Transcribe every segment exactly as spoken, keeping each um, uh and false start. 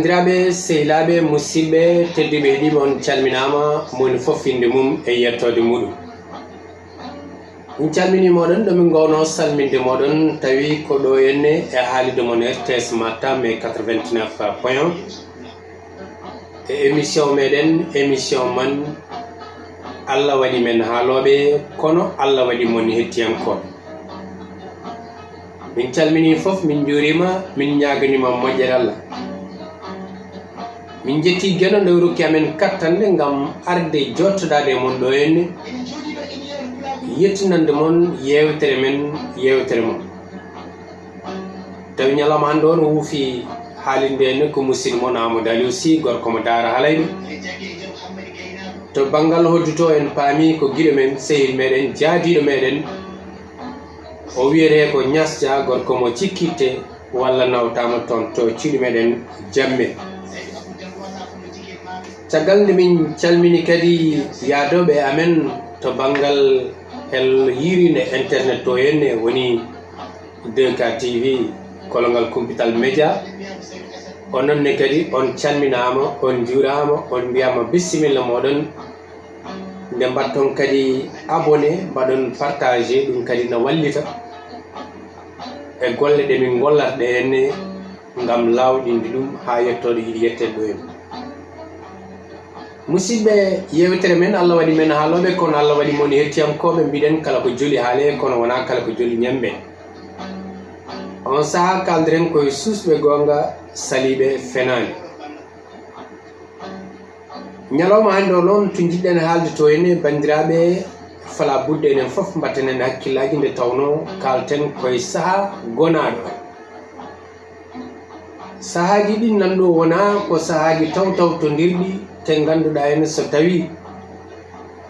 Bandiraɓe, sehilaaɓe, musidɓe tedduɓe, heɗiiɓe, on calminaama, moni fof innde mum e yettoode muɗum. Min calminii mooɗon ɗo min ngoownoo salminde mooɗon, tawi ko ɗo henne e haalirde mon R T S Matam e quatre-vingt-neuf point un. E émission meɗen, émission man, Allah waɗi men haalooɓe, kono Allah waɗi mon hettiyankooɓe. Min calminii fof, min njuuriima, min ñaaganii ma moƴƴere Allah. Min njettii Geno nde o rokki amen kattanɗe ngam arde jooɗtodaade e mon ɗo henne, yettinande mon yeewtere men, yeewtere mon. Tawi ñalawma hannde o no wuufi haalirde henne ko musidɗo mon Amadou Aliou Sy, gorko mo Daara Halayɓe. To banngal hoddito en paami ko giɗo men, sehil meɗen, jaadiiɗo meɗen. O wiyetee ko Ñas Dia, gorko mo Cikkitte, walla nawtaama toon to cuuɗi meɗen Jamme. Caggal nde min calmini kadi yaadooɓe amen to banngal hel yiiriinde internet to henne, woni deux K T V, kolongal Kumpital Média. Onon ne kadi on calminaama, on njuuraama, on mbiyaama bisimilla mooɗon. Nde mbaɗton kadi abonné, mbaɗon partagé, ɗum kadi na wallita e golle ɗe min ngollata ɗe henne ngam laawɗinde ɗum haa yettoode yiɗi yetteede ɗo henne. Musidɓe, yeewtere men Allah waɗi men haalooɓe, kono Allah waɗi mon hettiyankooɓe, mbiɗen kala ko joli haalee, kono wonaa kala ko joli ñammee. On sahaa kaaldiren koye suusɓe goonga, saliiɓe fenaande. Ñalawma hannde o noon, to njiɗɗen haalde to henne, banndiraaɓe, fala budde enen fof mbatten heen hakkillaaji nde tawnoo kaalten koye sahaa gonaaɗo. Sahaaji ɗin nan ɗo wonaa ko sahaaji tawtawtondirɗi, te ngannduɗaa heen so tawii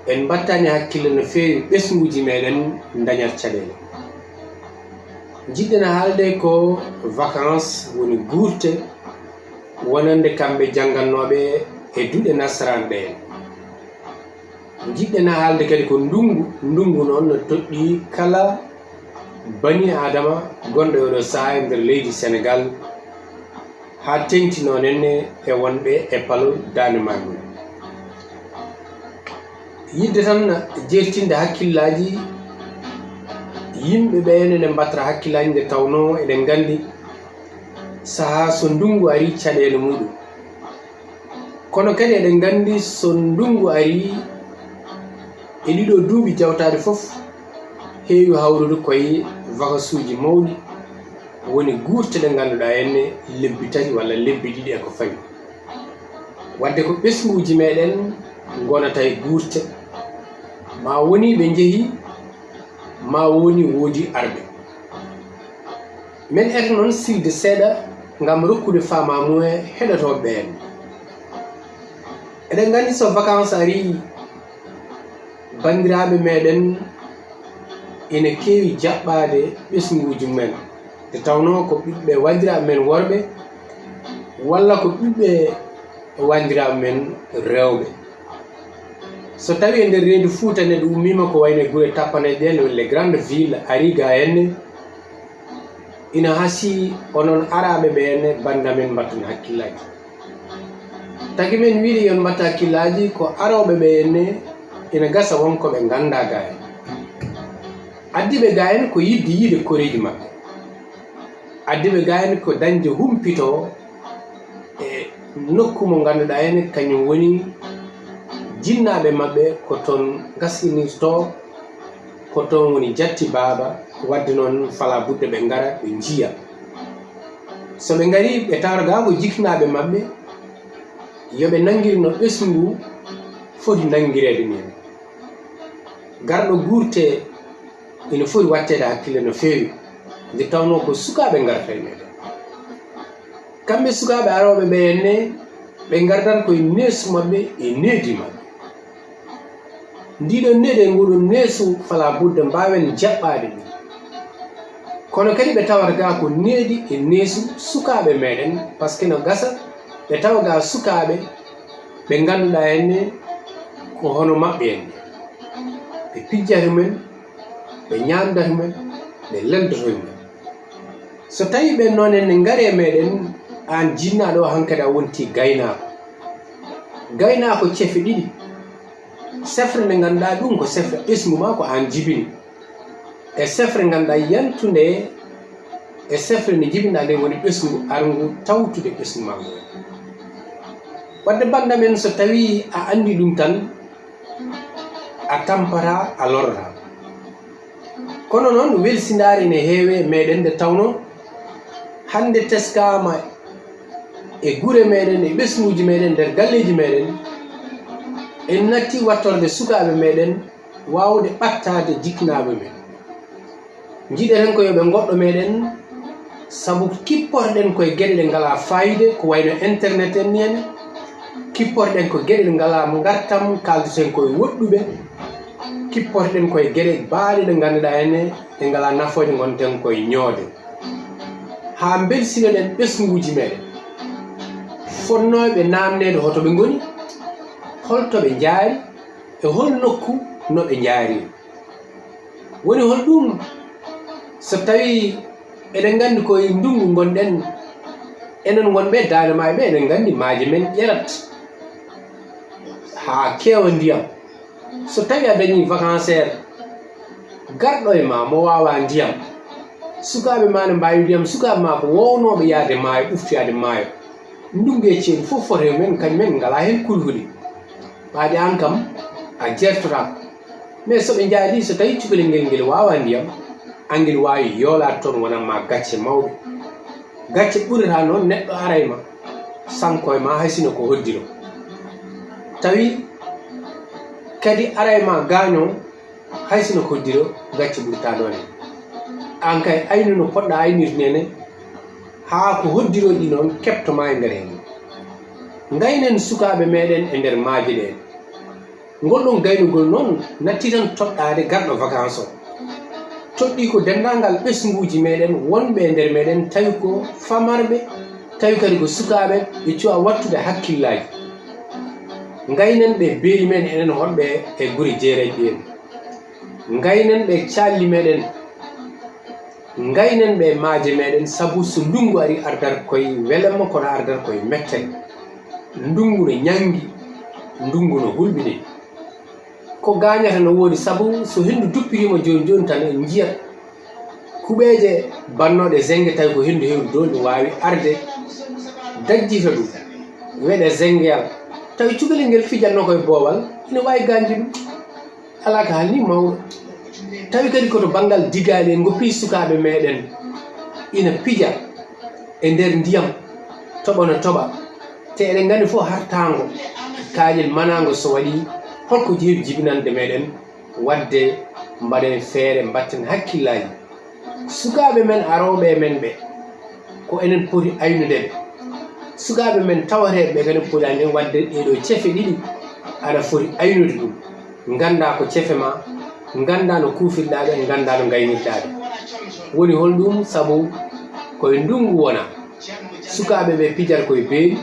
en mbattaani hakkille no feewi, ɓesnguuji meɗen ndañat caɗeele. Njiɗɗen haalde ko vacances, woni guurte wonande kamɓe janngannooɓe e duɗe nasaraan ɗe. Njiɗɗen haalde kadi ko ndunngu, ndunngu noon no toɗɗii kala bani Aadama gonɗo e oɗo sahaa e nder leydi Senegaal, haa teeŋti noon henne e wonɓe e palol Daande Maayo. Yiɗde tan jeertinde hakkillaaji yimɓe ɓe, enen ne mbattata hakkillaaji nde tawnoo eɗen nganndi sahaa so ndunngu arii caɗeele muɗum. Kono kadi eɗen nganndi so ndunngu arii e ɗiɗo duuɓi jawtaaɗi fof, heewi hawrude koye vakasuuji mawɗi, woni guurte ɗe ngannduɗaa henne lebbi tati walla lebbi ɗiɗi e ko fawi. Wadde ko ɓesnguuji meɗen ngonata e guurte, ma woni ɓe njehi, ma woni woodi arɓe. Min eto noon silde seeɗa ngam rokkude faamaamuye heɗotooɓe ɓeen. Eɗen nganndi so vacances arii, banndiraaɓe meɗen ina keewi jaɓɓaade ɓesnguuji mumen, nde tawnoo ko ɓiɓɓe wanndiraaɓe men worɓe walla ko ɓiɓɓe wanndiraaɓe men rewɓe. So tawii e nder reedu Fuuta neɗɗo ummiima ko wayno e gure tappanɗe ɗiɗi ɗen, les grandes villes, arii ga henne, ina hasii onon araaɓe ɓe henne, bannda men mbatten hakkillaaji. Tagi men wiide yon mbatta hakkillaaji ko arooɓe ɓe henne, ina gasa won ko ɓe nganndaa ga henne. Addi ɓe ga henne ko yiɗde yiide koreeji maɓɓe. Addi ɓe ga henne ko dañde humpito e nokku mo ngannduɗaa henne kañum woni jinnaaɓe maɓɓe ko toon ngasinirtoo, ko toon woni jatti baaba, wadde noon fala budde ɓe ngara ɓe njiya. So ɓe ngarii ɓe tawata gaa ko jiknaaɓe maɓɓe, yo ɓe nanngir no ɓesngu foti nanngireede nii. Garɗo guurte ina foti waɗteede hakkille no feewi, nde tawnoo ko sukaaɓe ngarata e meɗen. Kamɓe sukaaɓe arooɓe ɓe henne, ɓe ngardat koye neesu maɓɓe e needi maɓɓe. Ndiɗon needi e nguɗon neesu fala budde mbaawen jaɓɓaade ɗum. Kono kadi ɓe tawata gaa ko needi e neesu sukaaɓe meɗen, par ce que no gasa ɓe tawa gaa sukaaɓe ɓe ngannduɗaa henne ko hono maɓɓe henne. Ɓe pijjata men, ɓe ñaamdata men, ɓe leldoto men. So tawii ɓeen noon henne ngari e meɗen, aan jinnaaɗo o hankadi a wonti gaynaako. Gaynaako cefe ɗiɗi. Sefre nde ngannduɗaa ɗum ko sefre ɓesngu maa ko aan jibini. E sefre ngannduɗaa yantunde e sefre nde jibinɗaa nde woni ɓesngu arngu tawtude ɓesngu maa ngu. Wadde bannda men so tawii a anndi ɗum tan, a tampata, a lorra. Kono noon welsindaare ene heewe meɗen nde tawno hannde teskaama e gure meɗen, e ɓesnguuji meɗen, nder galleeji meɗen, en natti wattorde sukaaɓe meɗen waawde ɓattaade jiknaaɓe men. Njiɗeten ko yo ɓe ngoɗɗo meɗen, sabu kipporɗen koye geɗe ɗe ngalaa faayida, ko wayno internet en ni en. Kipporɗen ko geɗe ɗe ngalaa ngartam, kaalduɗen koye woɗɗuɓe. Kipporɗen koye geɗe baaɗe ɗe ngannduɗaa ene ɗe ngalaa nafooje, ngonten koye ñoode. Haa mbelsinoɗen ɓesnguuji meɗen. Fotnooɓe naamneede hoto ɓe ngoni, holto ɓe njaari, e hol nokku no ɓe njaari. Woni hol ɗum? So tawii eɗen nganndi ko e ndunngu ngonɗen, enen wonɓe Daande Maayo ɓe, eɗen nganndi maaje men ƴerat haa keewa ndiyam. So tawii a dañii vacanceer garɗo e ma mo waawaa ndiyam, sukaaɓe ma ne mbaawi ndiyam, sukaaɓe ma ko woownooɓe yahde maayo, ɓuftoyaade maayo. Ndunngu e ceeɗu fof fof rew men, kañum en ngalaa heen kulhuli. Ɓaade aan kam a jeertotaako. Mais so ɓe njaadi, so tawii cukalel ngel ngel waawaa ndiyam, angel waawi yoolaade toon wonat ma gacce mawɗe. Gacce ɓurata noon neɗɗo ara e ma, sanko e ma hay sino ko hoddiro. Tawi kadi ara e ma gaañoo, hay sino ko hoddiro gacce ɓurata noon en. Aan kay aynu no poɗɗa aynirde nene, haa ko hoddiro ɗi noon keɓto ma e nder heen. Ngaynen sukaaɓe meɗen e nder maaje ɗe. Ngol ɗon gaynugol noon natti tan toɗɗaade garɗo vacances o. Toɗɗii ko denndaangal ɓesnguuji meɗen wonɓe e nder meɗen, tawi ko famarɓe, tawi kadi ko sukaaɓe, ɓe cuwa wattude hakkillaaji. Ngaynen ɓe beeli men enen honɓe e gure jeerayɗi en. Ngaynen ɓe caalli meɗen. Ngaynen ɓe maaje meɗen, sabu so ndunngu ari, ardata koye welamma, kono ardata koye mettani. Ndunngu no ñanngi, ndunngu no hulɓini. Ko gaañata no woodi, sabu so henndu duppiriima jooni jooni tan, en njiyat kuɓeeje bannooɗe zennge, tawi ko henndu heewi dow, ɗum waawi arde dajjita ɗum, weɗa zenngeyal. Tawi cukalel ngel fijatnoo koye boowal, ina waawi gaañde ɗum. Alaa ka haalni mawɗo. Tawi kadi ko to banngal digaali en, ngo fii sukaaɓe meɗen ina pija e nder ndiyam, toɓa no toɓa. Te eɗen nganndi fof hartaango, kaaƴel manaango so waɗii, holko jeyi jibinande meɗen? Waɗde mbaɗen feere, mbatten hakkillaaji. Sukaaɓe men arooɓe e men ɓe, ko enen poti aynude ɓe. Sukaaɓe men tawateeɓe ɓe kadi poti aynude, waɗde ɗee ɗoo cefe ɗiɗi aɗa foti aynude ɗum. Nganndaa ko cefe ma, nganndaa no kuufirɗaa ɓe, nganndaa no ngaynirɗaa ɓe. Woni hol ɗum? Sabu ko e ndunngu wonaa. Sukaaɓe ɓe pijata koye beeli,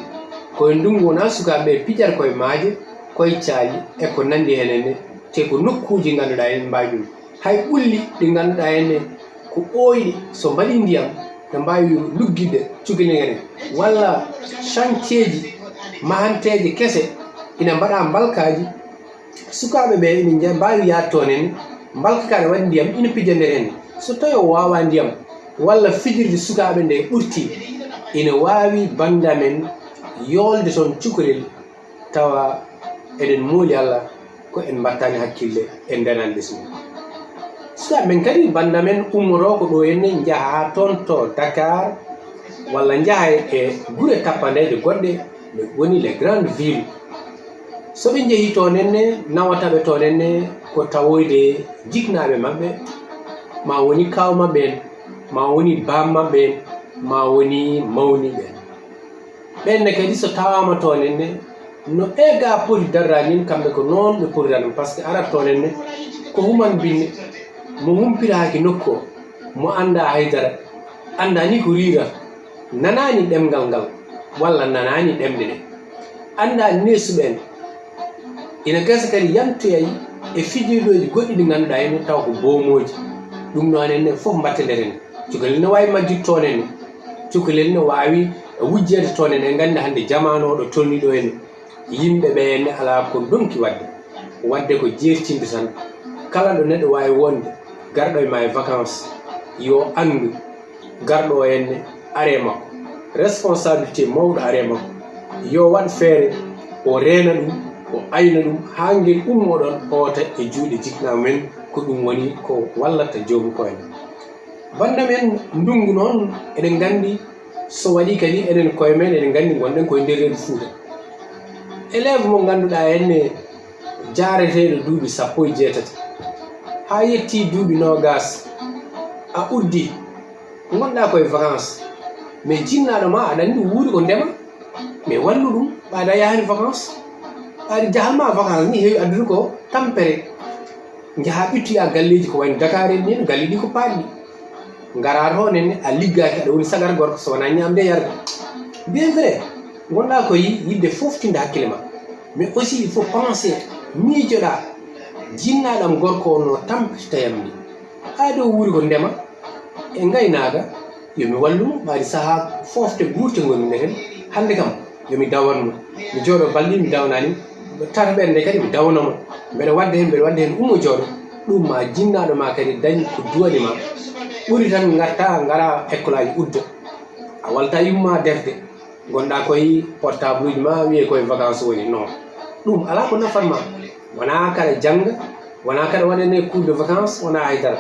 ko e ndunngu wonaa. Sukaaɓe ɓe pijata koye maaje, koye caali, e ko nanndi heen enne, te ko nokkuuji ngannduɗaa en mbaawi ɗum. Hay ɓulli ɗi ngannduɗaa enne ko ɓooyɗi, so mbaɗii ndiyam, no mbaawi luggitde cukalel ngel, walla cancaaji mahanteeji kese ina mbaɗa mbalkaaji. Sukaaɓe ɓe ina nja-, mbaawi yahde toon en, mbalka ka ne waɗi ndiyam, ina pija nder heen. So tawii o waawaa ndiyam, walla fijirde sukaaɓe nde ɓurtii, ina waawi bannda men yoolde toon cukalel, tawa eɗen mooli Allah ko en mbattaani hakkille, en ndenaani ɓesngu. Sukaaɓe men kadi, bannda men ummotoo ko ɗo henne, njaha toon to Dakar, walla njaha e gure tappandeeje goɗɗe, woni les grandes villes. So ɓe njehii toon henne, nawata ɓe toon henne ko tawoyde jiknaaɓe maɓɓe, ma woni kaaw maɓɓe en, ma woni baam maɓɓe en, ma woni mawniiɓe en. Ɓeen ne kadi so tawaama toon henne, no ɓe ga poti darraaji en, kamɓe ko noon ɓe poti darraaji, par ce que arat toon henne ko human binne, mo humpitaaki nokku o, mo anndaa haydara, anndaa ni ko riira, nanaani ɗemngal ngal, walla nanaani ɗemɗe ɗe, anndaa neesuɓe en. Ina gasa kadi yantoyay e fijirlooji goɗɗi ɗi ngannduɗaa henne taw ko boomooji. Ɗum noon henne fof mbattederen. Cukalel ne waawi majjude toon henne. Cukalel ne waawi E wujjeede toon, eɗen nganndi hannde jamaanu o ɗo tolni ɗo en, yimɓe ɓe enne alaa ko ndonki waɗde. Waɗde ko jeertinde tan, kala ɗo neɗɗo waawi wonde, garɗo e ma e vacances, yo anndu garɗo o enne are makko, responsabilité mawɗo are makko, yo waɗ feere, o reena ɗum, o ayna ɗum, haa ngel ummoo ɗoon, hoota e juuɗe jiknaaɓe men, ko ɗum woni ko wallata joomi ko en. Bannda men, ndunngu noon, eɗen nganndi, so waɗii kadi, enen koye men, eɗen nganndi, ngonɗen koye nder reedu Fuuta. Élève mo ngannduɗaa enne, jaareteeɗo duuɓi sappo e jeetati, haa yettii duuɓi noogaas, a uddi, ngonɗaa koye vacances, mais jinnaaɗo ma, aɗa anndi, wuuri ko ndema, mais wallu ɗum, ɓaade a yahaani vacances, ɓaade jahal ma vacances ni, heewi addude ko tampere. Njahaa ɓittoyaa galleeji ko wayno Dakar en ni, galle ɗi ko paaɗɗi. Ngaraa toon enne, a liggaaki, aɗa woni sagata gorko, so wonaa ñaamde e yarde. Bien vrai, ngonɗaa ko yi-, yiɗde foftinde hakkille ma. Mais aussi, il faut penser, miijoɗaa, jinnaaɗo am gorko o no tampitata yam ni. Haa ɗo wuuri ko ndema e ngaynaaka, yo mi wallu mo, ɓaade sahaa foofte guurte ngonmi nden. Hannde kam, yo mi dawan mo. Mi jooɗo balɗe, mi dawanaani. Tata ɓernde kadi, mi dawna mo. Mbeɗa waɗde heen, mbeɗa waɗde heen, ummo jooɗo. Ɗum ma jinnaaɗo ma kadi dañ ko duwani ma. Ɓuri tan ngarta, ngara ekkolaaji udda. A walta yumma defde. Ngonɗaa koye portable uji ma, wiyee koye vacances woni. Non. Ɗum alaa ko nafan ma. Wonaa kaɗa jannga, wonaa kaɗa waɗane cours de vacances, wonaa haydara.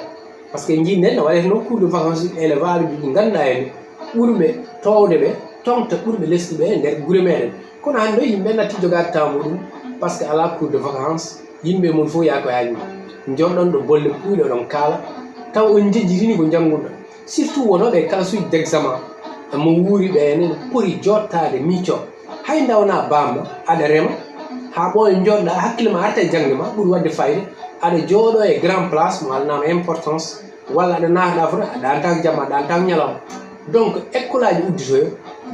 Par ce que njiɗ-ɗen no waɗetnoo cours de vacances, élève aɓe ɗi ngannduɗaa en, ɓurɓe toowde ɓe, toŋta ɓurɓe lesɗi ɓe e nder gure meɗen. Kono hannde o yimɓe natti jogaade temps muɗum, par ce que alaa cours de vacances, yimɓe mon fof yaa ko haaji. Njooɗon ɗo bolle puuyɗe oɗon kaala, taw on njejjitini ko njanngunɗon. Surtout wonooɓe e classe uji d'examen, mo wuuri ɓe enen poti jooɗtaade miccoo. Hay nde wonaa baamma, aɗa rema, haa ɓooya njooɗɗaa, hakkille ma arta e jaŋde ma, ɓuri waɗde fayida, aɗa jooɗoo e grand place mo alanaama importance, walla aɗa naatna fota, a ɗaantaako jamma, a ɗaantaako ñalawma. Donc, ekkolaaji udditoyo,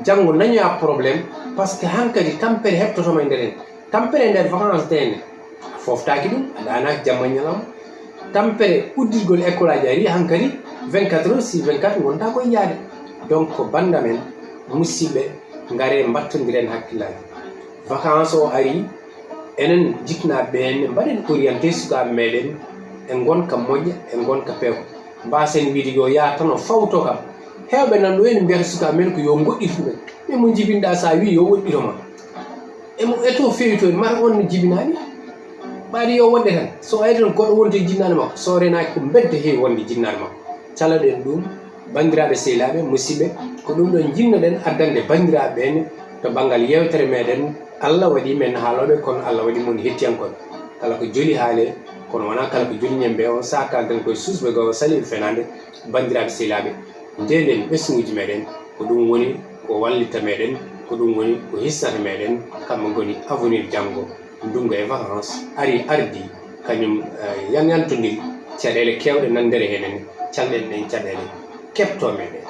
janngo nañoya problème, par ce que hankadi tampere heɓtoto ma e nder heen. Tampere e nder vacances ɗe enne, a fooftaaki ɗum, a ɗaanaaki jamma ñalawma. Tampere uddirgol ekkolaaji ari hankadi, vingt-quatre heures sur vingt-quatre ngontaa koye yaade. Donc, ko bannda men, musidɓe, ngaree mbattondiren hakkillaaji. Vacances o ari, enen jiknaaɓe ɓe enne, mbaɗen orienté sukaaɓe meɗen e ngonka moƴƴa, e ngonka peew. Mbaasen wiide yo yaah tan o fawto kam. Heewɓe nan ɗo ene mbiyata sukaaɓe men ko yo ngoɗɗitu ɗumen. Mais mo njibinɗaa, so a wii yo woɗɗito ma, emo eto feewitoyde, mata on no jibinaani. Ɓaade yo wonde tan, so ari tan goɗɗo wonto e jinnaaɗo makko, so renaaki ko mbedda heewi wonde jinnaaɗo makko. Caloɗen ɗum, banndiraaɓe sehilaaɓe, musidɓe, ko ɗum ɗon njinnoɗen addande banndiraaɓe ɓeen to banngal yeewtere meɗen. Allah waɗi men haalooɓe, kono Allah waɗi mon hettiyankooɓe. Kala ko joli haalee, kono wonaa kala ko joli ñemmbe. On sahaa kaalden koye suusɓe goo Saliiɓe Fenaande, banndiraaɓe sehilaaɓe. Ndeenden ɓesnguuji meɗen, ko ɗum woni ko wallita meɗen, ko ɗum woni ko hisnata meɗen, kamɓe ngoni avenir janngo, ndunngu e vacances ari ardi, kañum, eh, yan-, yantondiri, caɗeele keewɗe nandere heen, calɗen ɗeen caɗeele, keɓtoo meɗen.